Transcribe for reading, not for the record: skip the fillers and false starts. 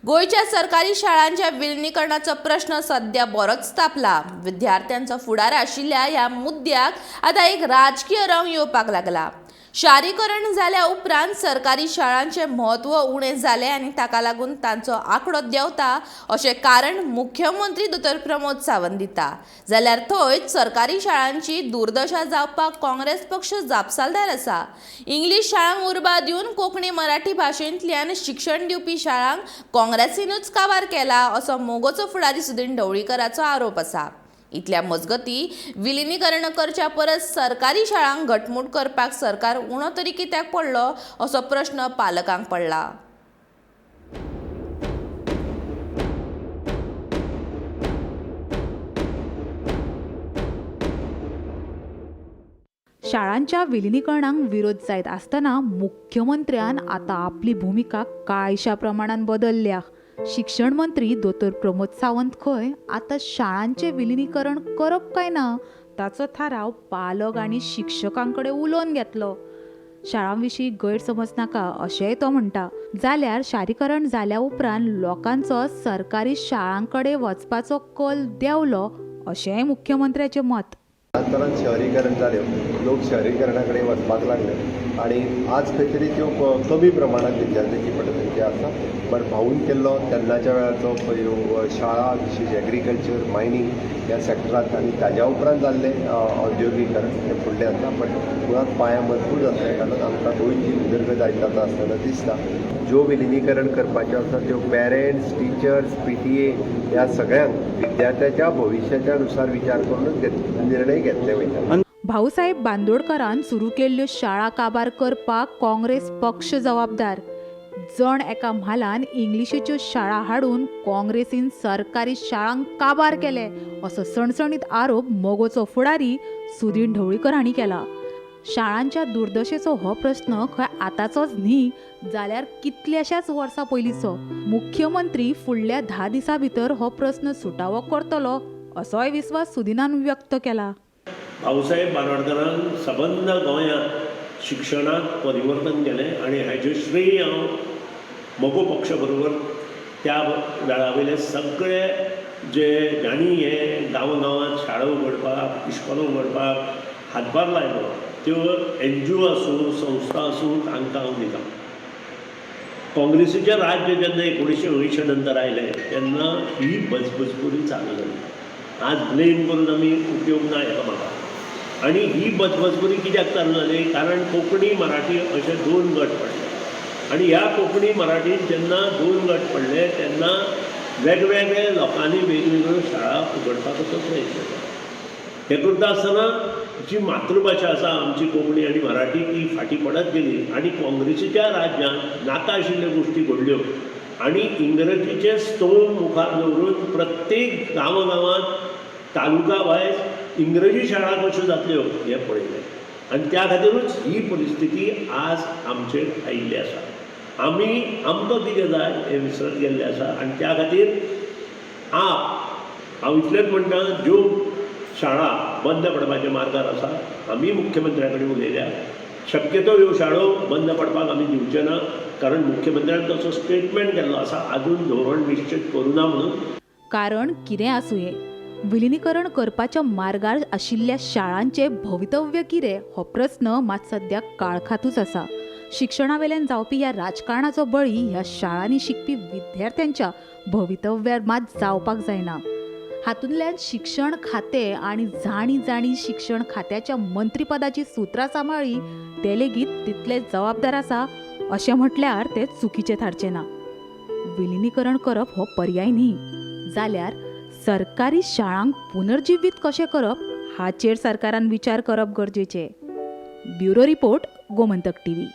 गोंयच्या सरकारी शाळांच्या विलिनीकरणाचो प्रश्न सध्या बरोच तापला. विद्यार्थ्यांचो फुडार आशिल्ल्या ह्या मुद्द्याक आतां एक राजकीय रंग येवपाक लागला. शारीकरण जाल्या उपरांत सरकारी शाळांचें म्हत्व उणें जालें आनी ताका लागून तांचो आंकडो देंवता अशें कारण मुख्यमंत्री दोतोर प्रमोद सावंत दिता. जाल्यार थंयच सरकारी शाळांची दुर्दशा जावपाक काँग्रेस पक्ष जापसालदार आसा. इंग्लीश शाळांक उर्बा दिवन कोंकणी मराठी भाशेंतल्यान शिक्षण दिवपी शाळांक काँग्रेसीनूच काबार केला असो मगोचो फुडारी सुदीन ढवळीकराचो आरोप आसा. इतल्या मजगती विलिनीकरण करच्या परस सरकारी शाळांक घटमूट करपाक सरकार उणो तरी कित्याक पडलो असो प्रश्न पालकांक पडला. शाळांच्या विलिनीकरणाक विरोध जायत आसतना मुख्यमंत्र्यान आतां आपली भुमिका कांयशा प्रमाणान बदलल्या. शिक्षण मंत्री दोतोर प्रमोद सावंत खंय आतां शाळांचें विलिनीकरण करप काय ना ताचो थाराव पालक आनी शिक्षकां कडेन उलोवन घेतलो. शाळां विशीं गैरसमज नाका अशेंय तो म्हणटा. जाल्यार शारीकरण जाल्या उपरांत लोकांचो सरकारी शाळां कडेन वचपाचो कल देंवलो अशेंय मुख्यमंत्र्याचें मत. कालांतरान शहरीकरण जालें, लोक शहरीकरणा कडेन वचपाक लागले आनी आज खंय तरी त्यो कमी प्रमाणांत विद्यार्थ्यांची पटसंख्या आसा. बट भाऊन केल्लो तेन्नाच्या वेळाचो शाळा, विशेश एग्रीकल्चर, मायनींग ह्या सॅक्टरांत आनी ताज्या उपरांत जाल्लें औद्योगिकरण हें फुडलें आसा. बट मुळांत पांयां मजबूत आसल्या कारणान आमकां गोंयची उदरगत आयज जाता आसतना दिसता. ज्यो विलिनीकरण करपाच्यो आसा त्यो पेरंट्स, टिचर्स, PTA ह्या सगळ्यांक विद्यार्थ्याच्या भविश्याच्या नुसार विचार करूनच निर्णय घेतले वयता. भाऊसाहेब बांदोडकरान सुरू केल्ल्यो शाळा काबार करपाक काँग्रेस पक्ष जबाबदार. जण एका म्हालान इंग्लिशीच्यो शाळा हाडून काँग्रेसीन सरकारी शाळांक काबार केले असो सणसणीत आरोप मगोचो फुडारी सुदीन ढवळीकर हांणी केला. शाळांच्या दुर्दशेचो हो प्रस्न खंय आतांचोच न्ही जाल्यार कितल्याशाच वर्सां पयलींचो. मुख्यमंत्री फुडल्या 10 दिसां भितर हो प्रस्न सुटावो करतलो असोय विस्वास सुदिनान व्यक्त केला. भाऊसाहेब बांदोडकरान सबंद गोंयांत शिक्षणांत परिवर्तन केलें आनी हाजें श्रेय हांव मगो पक्ष बरोबर त्या वेळा वयले सगळे जे जांणी हे गांवां गांवांत शाळा उगडपाक, इश्कोलां उगडपाक हातभार लायलो त्यो NGO आसूं, संस्था आसूं, तांकां हांव दितां. काँग्रेसीचें राज्य जेन्ना 1980 नंतर आयलें तेन्ना ही बजबजपुरी चालू जाली. आज ब्लेम करून आमी उपयोग ना हेका म्हाका. आनी ही बजबजपुरी कित्याक चालू जाली कारण कोंकणी मराठी अशे 2 गट पडले आनी ह्या कोंकणी मराठीत जेन्ना 2 गट पडले तेन्ना वेगवेगळे लोकांनी वेगवेगळ्यो शाळा उगडपाचो प्रयत्न केलो. हें करता आसतना जी मातृभाशा आसा आमची कोंकणी आनी मराठी ती फाटीं पडत गेली आनी काँग्रेसीच्या राज्यांत नाका आशिल्ल्यो गोश्टी घडल्यो आनी इंग्रजीचे स्तोम मुखार दवरून प्रत्येक गांवां गांवांत तालुका वायज इंग्रजी शाळा कश्यो जातल्यो हें पळयलें आनी त्या खातीरूच ही परिस्थिती आज आमचेर आयिल्ली आसा. आमी आमकां कितें जाय हें विसरत गेल्लें आसा आनी त्या खातीर आप हांव इतलेंच म्हणटा, ज्यो शाळा बंद पडपाच्या मार्गार आसा आमी मुख्यमंत्र्या कडेन उलयल्या, शक्यतो ह्यो शाळो बंद पडपाक आमी दिवचे ना कारण मुख्यमंत्र्यान तसो स्टेटमेंट केल्लो आसा, आजून धोरण निश्चित करूं ना म्हणून. कारण कितें आसुये, विलिनीकरण करपाच्या मार्गार आशिल्ल्या शाळांचें भवितव्य कितें हो प्रस्न मात सद्या काळखांतूच आसा. शिक्षणावेल्यान जावपी ह्या राजकारणाचो बळी ह्या शाळांनी शिकपी विद्यार्थ्यांच्या भवितव्यार मात जावपाक जायना. हातूंतल्यान शिक्षण खातें आनी जाणी जाणी शिक्षण खात्याच्या मंत्रीपदाची सुत्रां सांबाळ्ळी ते लेगीत तितले जबाबदार आसा अशें म्हटल्यार तें चुकीचें थारचें ना. विलिनीकरण करप हो पर्याय न्ही, जाल्यार सरकारी शाळांक पुनर्जिवीत कशें करप हाचेर सरकारान विचार करप गरजेचें. Bureau report, Gomantak TV.